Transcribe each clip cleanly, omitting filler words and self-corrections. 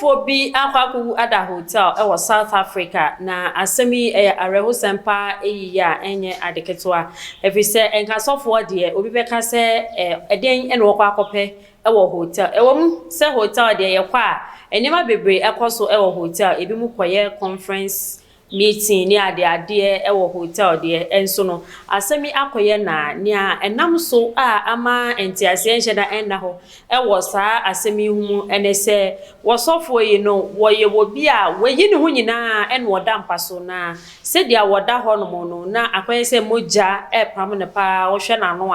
Sɔfoɔ bi akɔ akɔwu ada hotel wɔ South Africa, na asɛm yi yɛ awerɛhosɛm paa yiye a ɛnyɛ ade ketewa, ɛfiri sɛ nka sɔfoɔ deɛ obi bɛka sɛ ɛdeɛn na wɔkɔ akɔpɛ wɔ hotel. Ɛwɔ mu sɛ hotel deɛ yɛkɔ a nneɛma bebree kɔ so wɔ hotel, ebinom kɔyɛ conference meeting ne adeadeɛ wɔ hotel deɛ, nso no, asɛm yi akɔyɛ na nea ɛnam so a ama nteaseɛ nhyɛ da nna hɔ wɔ saa asɛm yi ho mu ne sɛ, wɔsɔfoɔ yi no, wɔyɛ obi a wayi ne ho nyinaa na ɔda mpa so, na sɛdeɛ wɔda hɔnom no, na akɔyɛ sɛ mogya repam no paa. Wohwɛ n'ano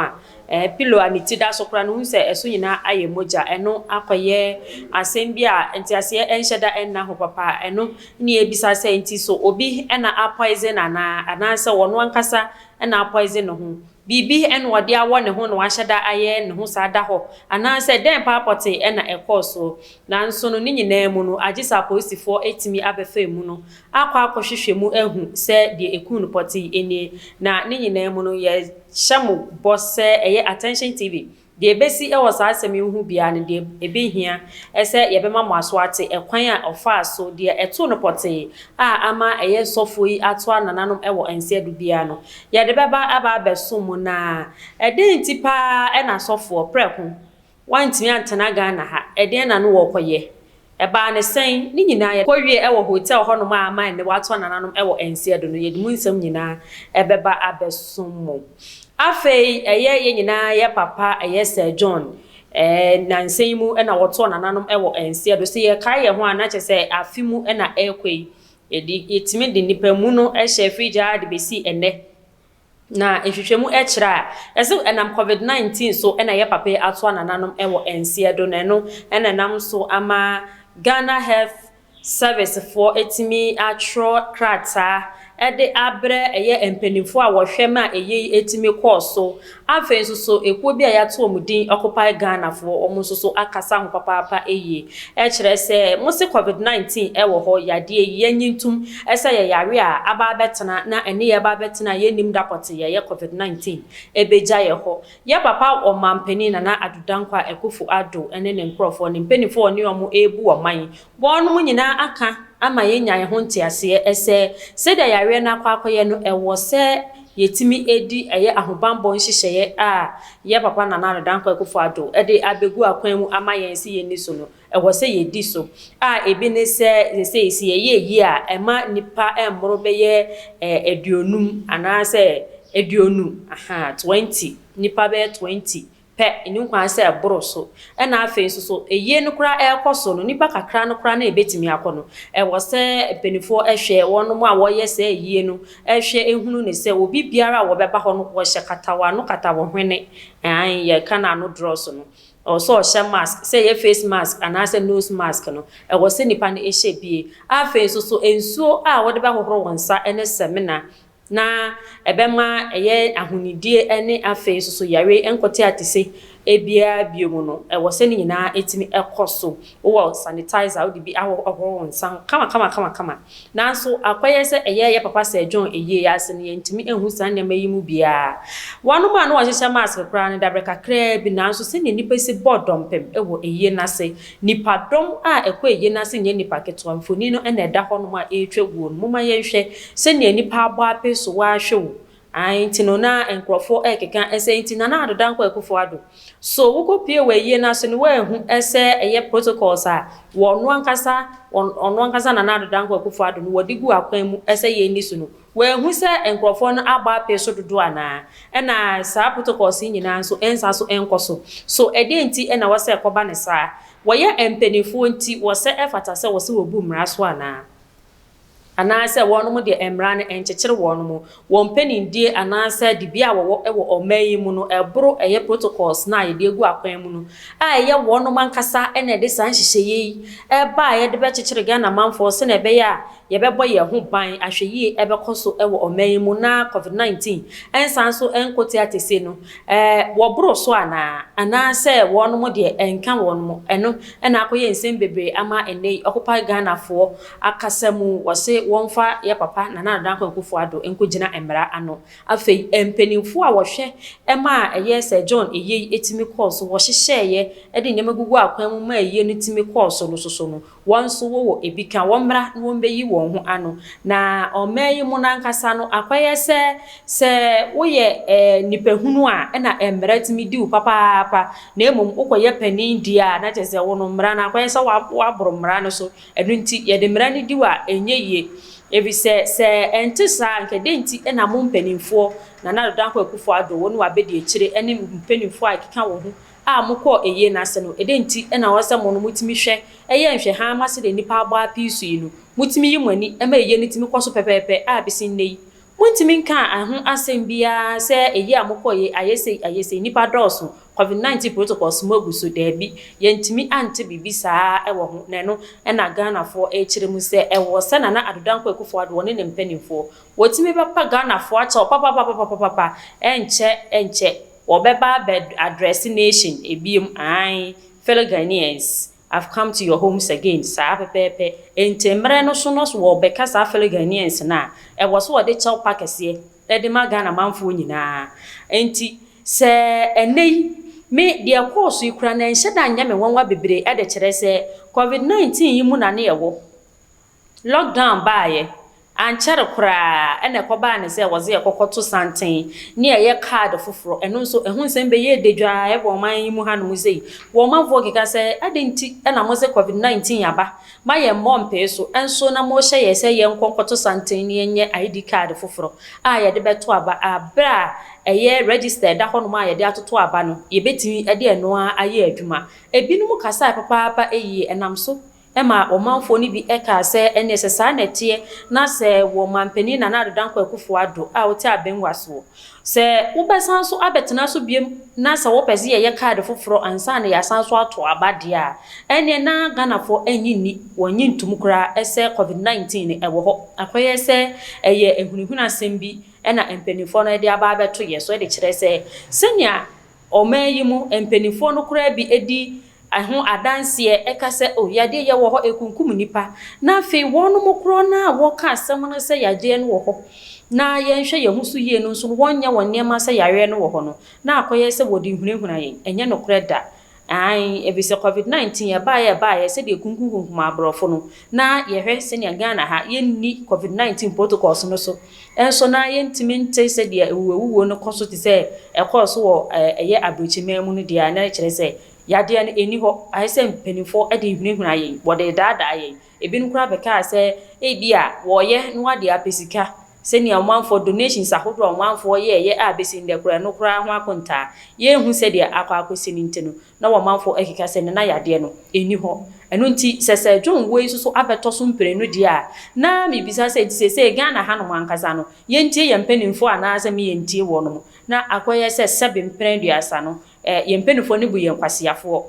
a, pillow a ne ti da so koraa no, wohu sɛ ɛso nyinaa ayɛ mogya. Ɛno akɔyɛ asɛm bi a nteaseɛ nhyɛ da nna hɔ papa. Ɛno ne yɛbisa sɛ, nti so obi na apoison anaa, anaasɛ ɔno ankasa na apoison ne ho? Biribi na ɔde awɔ ne ho na wahyɛ da ayɛ ne ho saa da hɔ, anaasɛ dɛn paa pɔtee na ɛkɔɔ soɔ? Nanso no, ne nyinaa mu no, agye sɛ apolisifoɔ atumi abɛfa mu no akɔ akɔhwehwɛ mu ahu sɛ deɛ ɛkuu no pɔtee nie. Na ne nyinaa mu no, yɛhyɛ mo bɔ sɛ ɛyɛ Attention TV, deɛ ɛbɛsi wɔ saa asɛm yi ho biara no, deɛ ɛbɛhia sɛ yɛbɛma mo aso ate ɛkwan a ɔfaa so, deɛ ɛtoo no pɔtee a ama ɛyɛ sɔfoɔ yi atoa nananom wɔ nseɛ do biara no, yɛde bɛba aba abɛso mu. Na ɛdɛn nti paa ɛna sɔfoɔ prɛko wantumi antena Ghana ha? Ɛdeɛn na no wɔkɔyɛ? Ɛbaa ne sɛn? Ne nyinaa yɛkɔwie wɔ hotel hɔnom a ama ɛnɛ watoa nananom wɔ nseɛ do no, yɛde mu nsɛm nyinaa ɛbɛba abɛso mu. Afei ɛyɛ yɛn nyinaa yɛ papa, ɛyɛ Sir John, nansa yi mu ɛna wɔtoɔ nananom wɔ nseɛ do. Sɛ yɛkae yɛn ho a, na kyerɛ sɛ afe mu ɛna ɛrekɔ yi, yɛde yɛtumi de nipa mu no hyɛ fridge a de bɛsi ɛnɛ. Na nhwehwɛmu kyerɛ a, ɛsɛ ɛnam COVID-19 so ɛna yɛ papa yi atoa nananom wɔ nseɛ do, na ɛno ɛna ɛnam so ama Ghana Health Service foɔ etumi atwerɛ krataa ɛde abrɛ ɛyɛ mpanimfoɔ a wɔhwɛ ma ɛyɛ yi etumi kɔɔ so. Afei nso so, ekuo bi a yɛato wɔn din Occupy Ghana foɔ, wɔn nso so akasa ho papaapa yie. Ɛkyerɛ sɛ mo se COVID-19 ɛwɔ hɔ, yadeɛ yi yɛnyi ntum ɛsɛ yɛ yare a aba abɛtena na ɛne yɛ aba abɛtena a yɛnnim da pɔte yɛyɛ COVID-19 ɛbɛgya yɛ hɔ. Yɛ papa ɔmampanin Nana Addo Dankwa Akufo Addo ne ne nkurɔfoɔ ne mpanimfoɔ a ɔne wɔn rebu ɔman, wɔn nyinaa aka ama yɛnya yɛn ho nteaseɛ sɛ sɛdeɛ yareɛ no akɔ akɔyɛ no, ɛwɔ sɛ yɛtumi edi ɛyɛ ahobanbɔ nhyehyɛeɛ a yɛ papa Nana Addo Dankwa Akufo Addo de abɛgu akwan mu ama yɛn sɛ yɛnni so no, ɛwɔ sɛ yɛdi so, a ebi ne sɛ sɛ si yɛyɛ yie a, ɛma nipa mmoro bɛyɛ 50 anaasɛ 20, aha, 20 nipa, bɛyɛ 20 pɛ ɛni kwan sɛ ɛboro so. Ɛna afei nso so, eyie no koraa ɛrekɔ so no, nipa kakra no koraa na ebetumi akɔ no, ɛwɔ sɛ mpanimfoɔ ɛhwɛ wɔn a wɔyɛ sɛ eyie no, ɛhwɛ ehunu ne sɛ obi biara a wɔbɛba hɔ no, wɔhyɛ katawa no kata wɔn hwene, ɛn yɛka n'ano dorɔso no, ɛwɔ sɛ ɔhyɛ mask, sɛ ɛyɛ face mask anaasɛ nose mask no, ɛwɔ sɛ nipa no ɛhyɛ bie. Afei nso so, nsuo a wɔde bɛhohoro wɔn nsa ne sɛmina na ɛbɛma ɛyɛ ahonidie ne afei nso so yare nkɔte atese ebiara bio mu no, ɛwɔ sɛ ne nyinaa etumi ɛkɔ so. Wowɔ sanitizer, wode bi ahohoro wɔn nsa ho kama kama kama kama. Nanso akɔyɛ sɛ ɛyɛ yɛ papa Sir John eyie yɛ ase no, yɛntumi ehu saa nneɛma yi mu biara. Wɔn a na wɔhyehyɛ mask koraa no, dabrɛ kakraa bi. Nanso sɛnea nipa si bɔ dɔmpem ɛwɔ eyie n'ase, nipadɔm a ɛkɔ eyie n'ase nyɛ nipa ketewa. Mfoni no ɛna ɛda hɔnom a ɛretwa guo no. Moma yɛnhwɛ sɛnea nipa abɔ ape so wɔahwɛ wo ayi. Nti no, na nkurɔfoɔ ɛrekeka ɛsɛ nti Nana Addo Dankwa Akufo Addo so wokɔpie wɔ ayie no ase no, wɔahu ɛsɛ ɛyɛ protocols a wɔn ankasa, ɔno ankasa Nana Addo Dankwa Akufo Addo no wɔde gu akwan mu ɛsɛ yɛn ni so no, wɔahu sɛ nkurɔfoɔ no abɔ ape so dodo anaa, ɛna saa protocols yi nyinaa nso ɛnsa so ɛnkɔ so so. Ɛdeɛ nti ɛna wɔsɛ ɛkɔba ne saa? Wɔyɛ mpanimfoɔ nti wɔsɛ ɛfata sɛ wɔsɛ wɔbu mmara so anaa, anaasɛ wɔn deɛ mmara no nkyekyere wɔn mo wɔn mpanindie, anaasɛ dibea a wɔwɔ wɔ ɔman yi mu no ɛboro ɛyɛ protocols na yɛde egu akwan mu no a ɛyɛ wɔn ankasa ɛna ɛde saa nhyehyɛeɛ yi ɛba a yɛde bɛkyekyere Ghana manfoɔ sɛnea ɛbɛyɛ a yɛbɛbɔ yɛn ho ban, ahwɛ yie ɛbɛkɔ so ɛwɔ ɔman yi mu na COVID-19 ɛnsan so ɛnkote atese no, wɔboro so anaa, anaasɛ wɔn deɛ ɛnka wɔn mo? Ɛno ɛna akɔyɛ nsɛm bebree ama ɛnɛ yi Occupy Ghanafoɔ akasa mu, wɔse wɔmfa yɛ papa Nana Addo Dankwa Akufo Addo nkɔgyina mmara ano. Afei mpanimfoɔ a wɔhwɛ ɛma a ɛyɛ sɛ John eyie yi etimi kɔɔ so, wɔhyehyɛeɛ ɛde nneɛma gugu akwan mu ma eyie no timi kɔɔ so no soso no. wɔn nso wɔwɔ ebi ka, wɔmmra na wɔmmɛyi wɔn ho ano. Na ɔman yi mu no ankasa no, akɔyɛ sɛ, sɛ woyɛ nipahunu a, ɛna mmara tumi di wo papaapa, na mmom wokɔyɛ panin deɛ a, na kyerɛ sɛ wo no mmara no akɔyɛ sɛ woaboro mmara no so. Ɛno nti, yɛde mmara no di wo a, ɛnyɛ yie. Efisɛ sɛ ɛnte saa a, anka dɛn nti na mo mpanimfoɔ, Nana Addo Dankwa Akufo-Addo, wo ne w'abadiakyire ne mpanimfoɔ a ɛkeka wo ho a mokɔɔ ayie no ase no, ɛdɛn nti na ɛwɔ sɛ mo no motumi hwɛ yɛ nhwɛhaa ma sɛdeɛ nnipa abɔ apee so yi no, motumi yi mo ani ma ayie no tumi kɔ so pɛpɛɛpɛ a bɛsi nnɛ yi? Montumi nkaa ɛho asɛm biara sɛ ayie a mokɔeɛ yi ayɛ sei, ayɛ sei, nnipa dɔɔso, Covid 19 protocols moagu so, daabi, yɛntumi ante biribi saa wɔ ho, na ɛno na Ghanafoɔ rekyerɛ mu sɛ ɛwɔ sɛ Nana Addo Dankwa Akufo-Addo ɔne ne mpanimfoɔ wɔtumi bɛpa Ghanafoɔ akyɛw papapapapapa, ɛnkyɛ ɛnkyɛ wɔbɛba abɛ address nation biom, aane, fellow Ghanaians. I've come to your homes again, saa pɛpɛɛpɛ. Enti mmerɛ no so no so wɔbɛka saa fellow Ghanaians no a, ɛwɔ sɛ wɔde kyɛw pa kɛseɛ de ma Ghana manfoɔ nyinaa. Enti sɛ ɛnnɛ yi, me, deɛ ɛkɔɔ so yi koraa no ɛnhyɛ da nyɛ me nwanwa bebree de kyerɛ sɛ Covid 19 yi mu na ne yɛwɔ. Lockdown baeɛ, ankyɛre koraa ɛna ɛkɔbaa ne sɛ wɔdze yɛ kɔkɔto santen ne ɛyɛ card foforɔ, ɛno nso ɛho nsɛm bɛyɛɛ dadwaa ɛwɔ ɔman yi mu hanom sei. Wɔ ɔmanfoɔ keka sɛ adɛn nti na mose covid 19 aba ma yɛn mmɔ mpee so nso na mohyɛ yɛ sɛ yɛnkɔ nkɔto santen ne yɛnyɛ ID card foforɔ a yɛde bɛto aba a berɛ a ɛyɛ register ɛda hɔnom a yɛde atoto aba no yɛbɛtumi de ɛno ara ayɛ adwuma. Ebinom kasae papaapa yie ɛnam so Ɛma ɔmanfoɔ no bi kaa sɛ, ɛnneɛ sɛ saa na ɛteɛ na sɛ wɔ Manpanin Nana Addo Dankwa Akufo Addo a wote abangua soɔ, sɛ wobɛsan nso abɛtena so biom na sɛ wopɛ sɛ yɛyɛ kaade foforɔ ansa na yɛasan nso ato aba deɛ a, ɛnneɛ na Ghanafoɔ nnye nni, wɔnnye ntom koraa sɛ Covid 19 no ɛwɔ hɔ. Akɔyɛ sɛ ɛyɛ ahunahuna asɛm bi na mpaninfoɔ no de aba abɛto yɛn so de kyerɛ sɛ sɛnea Ɔman yi mu mpanimfoɔ no koraa bi di ho adanseɛ ka sɛ, oh, yadeɛ yi ɛwɔ hɔ, ɛkunkum nnipa. Na afei wɔnom korɔ no a wɔka asɛm no sɛ yadeɛ no wɔ hɔ na yɛnhwɛ yɛn ho so yie no nso no, wɔnyɛ wɔn nneɛma sɛ yareɛ no wɔ hɔ no, na akɔyɛ sɛ wɔde rehunahuna yɛn. Ɛnyɛ nokorɛ da. Aane, ɛfiri sɛ Covid 19 ɛbaeɛ a ɛbaeɛ sɛdeɛ ɛkunkumkunkum aborɔfo no, na yɛhwɛ sɛnea Ghana ha yɛnni Covid 19 protocols no so nso na yɛntumi nte sɛdeɛ awuwawuo no kɔ so te sɛ ɛkɔɔ so wɔ ɛyɛ aburokyiman mu no deɛ a, na ɛkyerɛ sɛ yadeɛ no ɛnni hɔ. Ayɛ sɛ mpanimfoɔ de rehunahuna yɛn, wɔde redaadaa yɛn. Ebinom koraa bɛkaa sɛ ebia wɔreyɛ na wɔde apɛ sika sɛnea ɔmanfoɔ donations ahodoɔ a ɔmanfoɔ yɛɛyɛ a bɛsi nnɛ koraa ɛno koraa ho akontaa yɛnhu sɛdeɛ akɔ akɔsi no nti no na ɔmanfoɔ ɛkeka sɛ nana yadeɛ no ɛnni hɔ. Ɛno nti sɛ Sir John wei nso so abɛtɔ so mprenu deɛ a na mebisa sɛ nti seesei Ghana hanom ankasa no yɛntie yɛn mpaninfoɔ anaasɛ me yɛntie wɔnom na akɔyɛ sɛ sɛbe mprɛn aduasa no yɛn mpaninfoɔ no bu yɛn nkwaseafoɔ.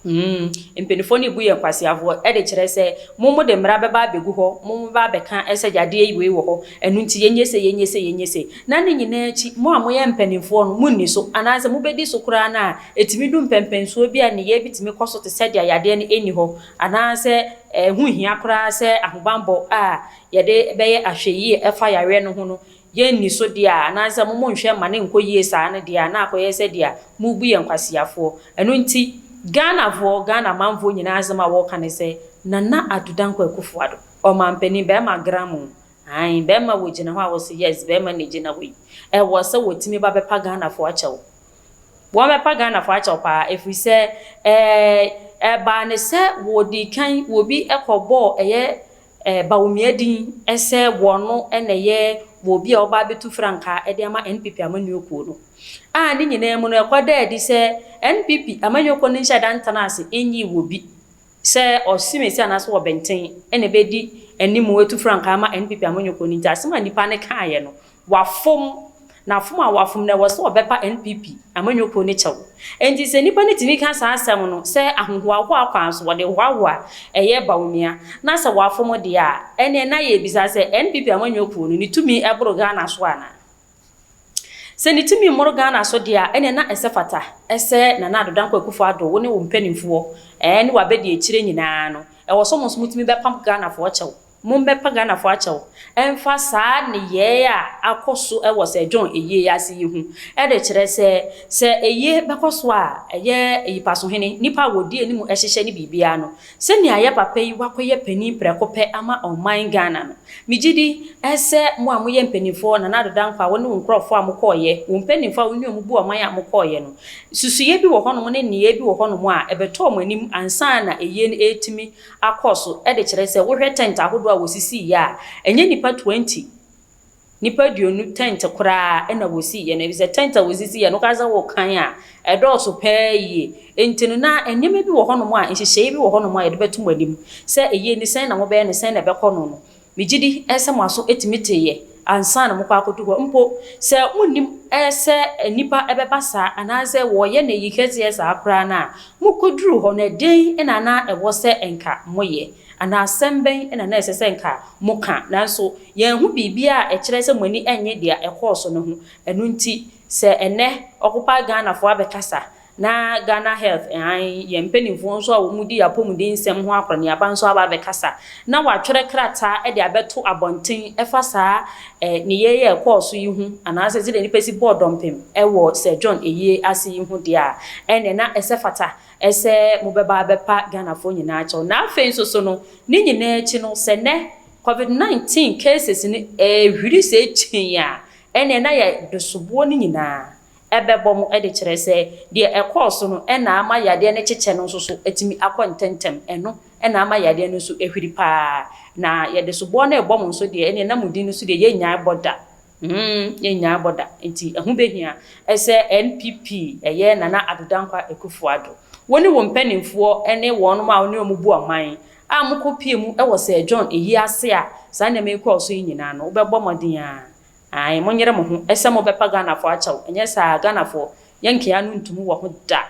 Mm, mpaninfoɔ no rebu yɛn nkwaseafoɔ de kyerɛ sɛ mo mode mmara bɛba abɛgu hɔ, mo mobɛba abɛka sɛ yadeɛ yi wei wɔ hɔ, ɛno nti yɛnyɛ sei, yɛnyɛ sei, yɛnyɛ sei. Na ne nyinaa akyi, mo a moyɛ mpaninfoɔ no, monni so, anaasɛ mobɛdi so koraa no a, ɛtumi du mpɛnpɛnsoɔ bi a nneyɛɛ bi tumi kɔ so te sɛ deɛ yadeɛ no nni hɔ, anaasɛ ɛho nhia koraa sɛ ahobammɔ a yɛde bɛyɛ ahwɛyie ɛfa yareɛ no ho no Yɛnni so deɛ a, anaasɛ mo monhwɛ mma no nkɔ yie saa no deɛ a, na akɔyɛ sɛ deɛ morebu yɛn nkwaseafoɔ. Ɛno nti, Ghanafoɔ, Ghana manfoɔ nyinaa asɛm a wɔreka ne sɛ, Nana Addo Dankwa Akufo-Addo, Ɔmanpanin, bɛrima gramoo, aane, bɛrima wɔgyina hɔ a wɔse yes, bɛrima na ɛgyina hɔ yi, ɛwɔ sɛ wɔtumi ba bɛpa Ghanafoɔ akyɛw. Wɔbɛpa Ghanafoɔ akyɛw paa ɛfiri sɛ, ɛɛ, ɛbaa ne sɛ wɔdii kan, wɔbi kɔbɔɔ ɛyɛ Bawumia din sɛ wɔno na ɛyɛ obi a ɔba abɛtu frankaa de ama NPP amanyɔkuo no. A ne nyinaa mu no ɛkɔda adi sɛ NPP amanyɔkuo no nhyɛ da ntena ase nyii obi sɛ ɔsimesi anaasɛ ɔbɛnten na ɛbɛdi anim atu frankaa ama NPP amanyɔkuo no nti asɛm a nnipa no kaeɛ no Wafom, na fom a wafom no ɛwɔ sɛ ɔbɛpa NPP amanyɔkuo no kyɛw. Enti sɛ nnipa no tumi ka saa asɛm no sɛ ahohoahoa kwan so wɔde hoahoa ɛyɛ Bawumia, na sɛ wafom deɛ a, ɛneɛ na yɛrebisa sɛ NPP amanyɔkuo no ne tumi boro Ghana so anaa? Sɛ ne tumi mmoro Ghana so deɛ a, ɛneɛ na ɛsɛ fata sɛ Nana Addo Dankwa Akufo Addo wo ne wo mpaninfoɔ ɛɛ ne w'abɛdiakyire nyinaa no, ɛwɔ sɛ mo nso motumi bɛpam Ghanafoɔ kyɛw. Mommɛpa Ghanafoɔ akyɛw mfa saa nneyɛɛ a akɔ so wɔ Sir John ayie ase yi ho de kyerɛ sɛ, sɛ ayie bɛkɔ so a, ɛyɛ ayipasohene, nnipa a wɔdi anim hyehyɛ ne biribiara no, sɛnea yɛ papa yi wakɔyɛ panin prɛko pɛ ama ɔman Ghana no. Megye di sɛ mo a moyɛ mpanimfoɔ, Nana Addo Dankwa, wo ne wo nkorɔfoɔ a mokɔeɛ, wo mpanimfoɔ a wo ne wɔn bu ɔman a mokɔeɛ no, nsusuiɛ bi wɔ hɔnom ne nneyɛɛ bi wɔ hɔnom a ɛbɛtɔɔ mo anim ansa na ayie no retumi akɔ so de kyerɛ sɛ wohwɛ tent ahodoɔ a wɔsisiiɛ a, ɛnyɛ nnipa 20, nnipa 20 tent koraa na wɔsiiɛ no, efisɛ tent a wɔsisiiɛ no woka sɛ wokan a, ɛdɔɔso paa yie. Enti no na nneɛma bi wɔ hɔnom a, nhyehyɛeɛ bi wɔ hɔnom a yɛde bɛto mo anim sɛ ɛyie ni, sɛn na mobɛyɛ no, sɛn na ɛbɛkɔ no no. Megye di sɛ mo aso tumi teeɛ ansa na mokɔ akɔdu hɔ. Mpo sɛ monnim sɛ nnipa bɛba saa anaasɛ wɔreyɛ no ayi kɛseɛ saa koraa no a, mokɔduruu hɔ no, ɛdeɛn na na ɛwɔ sɛ nka moyɛ? Anaa asɛm bɛn na na ɛsɛ sɛ nka moka? Nanso yɛanhu biribiara a ɛkyerɛ sɛ mo ani nnye deɛ ɛkɔɔ so no ho. Ɛno nti, sɛ ɛnnɛ Occupy Ghanafoɔ abɛkasa Na Ghana Health, aane, yɛn mpanimfoɔ nso a wɔdi yɛn apɔmuden nsɛm ho akɔneaba nso aba abɛkasa na wɔatwerɛ krataa de abɛto abɔnten ɛfa saa nneyɛɛ yi a ɛkɔɔ so yi ho anaasɛ sɛdeɛ nnipa si bɔɔ dɔmpem wɔ Sir John ayie ase yi ho deɛ a, ɛnneɛ na ɛsɛ fata sɛ mobɛba abɛpa Ghanafoɔ nyinaa kyɛw. Na afei nso so no, ne nyinaa akyi no, sɛ nnɛ Covid 19 cases no ɛrehwiri sɛ kyɛn a, ɛnneɛ na yɛde soboɔ no nyinaa bɛbɔ mo de kyerɛ sɛ deɛ ɛkɔɔ so no na ama yadeɛ no kyekyɛ no nso so atumi akɔ ntɛmntɛm, ɛno na ama yadeɛ no nso ahwiri pa ara. Na yɛde soboɔ no rebɔ mo nso deɛ, ɛnneɛ na mo din no nso deɛ yɛnnyae bɔ da. Hmm, yɛnnyae bɔ da. Nti ɛho bɛhia sɛ NPP, ɛyɛ Nana Addo Dankwa Akufo-Addo, wo ne wo mpanimfoɔ ne wɔnom a wo ne wɔn bu ɔman a mokɔpue mu wɔ Sir John ayie ase a saa nneɛma yi kɔɔ so yi nyinaa no, wobɛbɔ mmɔden ara Ae monyere mo ho sɛ mobɛpa Ghanafoɔ akyɛw ɛnyɛ saa a Ghanafoɔ yɛnkea no ntumu wɔ ho da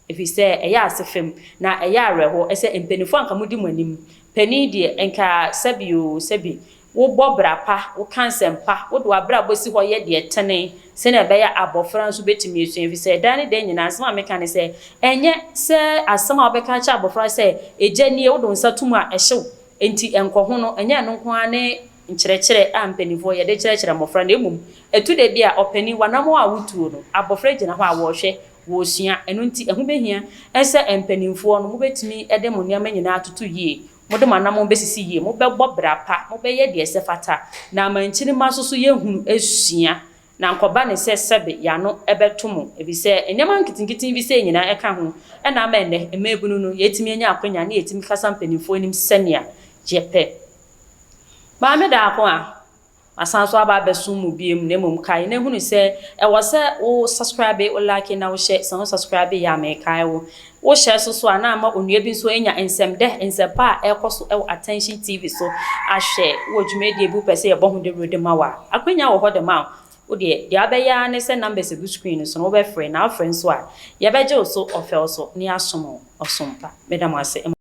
ɛfiri sɛ ɛyɛ ase fam na ɛyɛ awerɛhoɔ sɛ mpaninfoɔ anka modi mo anim panin deɛ nka sɛbi oo sɛbi wobɔ bra pa woka nsɛm pa wode w'abrabɔ si hɔ yɛ deɛ ɛtene sɛdeɛ ɛbɛyɛ a abɔfra nso bɛtumi asua ɛfiri sɛ daa ne daa nyinaa asɛm a meka ne sɛ ɛnyɛ sɛ asɛm a wobɛka akyerɛ abɔfra sɛ egya nie wode wo nsa to mu a ɛhye wo enti ɛnkɔ ho no ɛnyɛ ɛno nko ara ne nkyerɛkyerɛ a mpanimfoɔ yɛde kyerɛkyerɛ mmɔfra na mmom ɛtu da bi a ɔpanin w'anammɔn a wotuo no abɔfra gyina hɔ a wɔrehwɛ, wɔresua. Ɛno nti ɛho bɛhia sɛ mpanimfoɔ no mobɛtumi de mo nneɛma nyinaa atoto yie, mode mo anammɔn bɛsisi yie, mobɛbɔ bra pa, mobɛyɛ deɛ ɛsɛ fata na ama nkyirimma nso so yɛahunu asua na ankɔba no sɛ sɛbe y'ano bɛto mo, efisɛ nneɛma nketenkete bi sei nyinaa ɛka ho na ama ɛnnɛ mmaabunu no yɛatumi anya akwanya ne yɛtumi kasa mpanimfoɔ anim sɛnea yɛpɛ. Maame daako a, masan so aba abɛsom mo biom na mmom kae na hunu sɛ ɛwɔ sɛ wo subscribe, wo like na wo hyɛ, sɛ wo subscribe yɛ a mekae wo, wo hyɛ so so a na ama onua bi nso anya nsɛmdɛ, nsɛmpa a ɛrekɔ so wɔ Attention TV so ahwɛ. Wowɔ dwumadie bi wopɛ sɛ yɛbɔ ho dawuro de ma wo a, akwanya wɔ hɔ de ma wo. Wo deɛ, deɛ wobɛyɛ ara ne sɛ numbers egu screen no so no wobɛfrɛ na wofrɛ nso a, yɛbɛgye wo so ɔfɛw so na yɛasom wo ɔsom pa. Meda mo ase.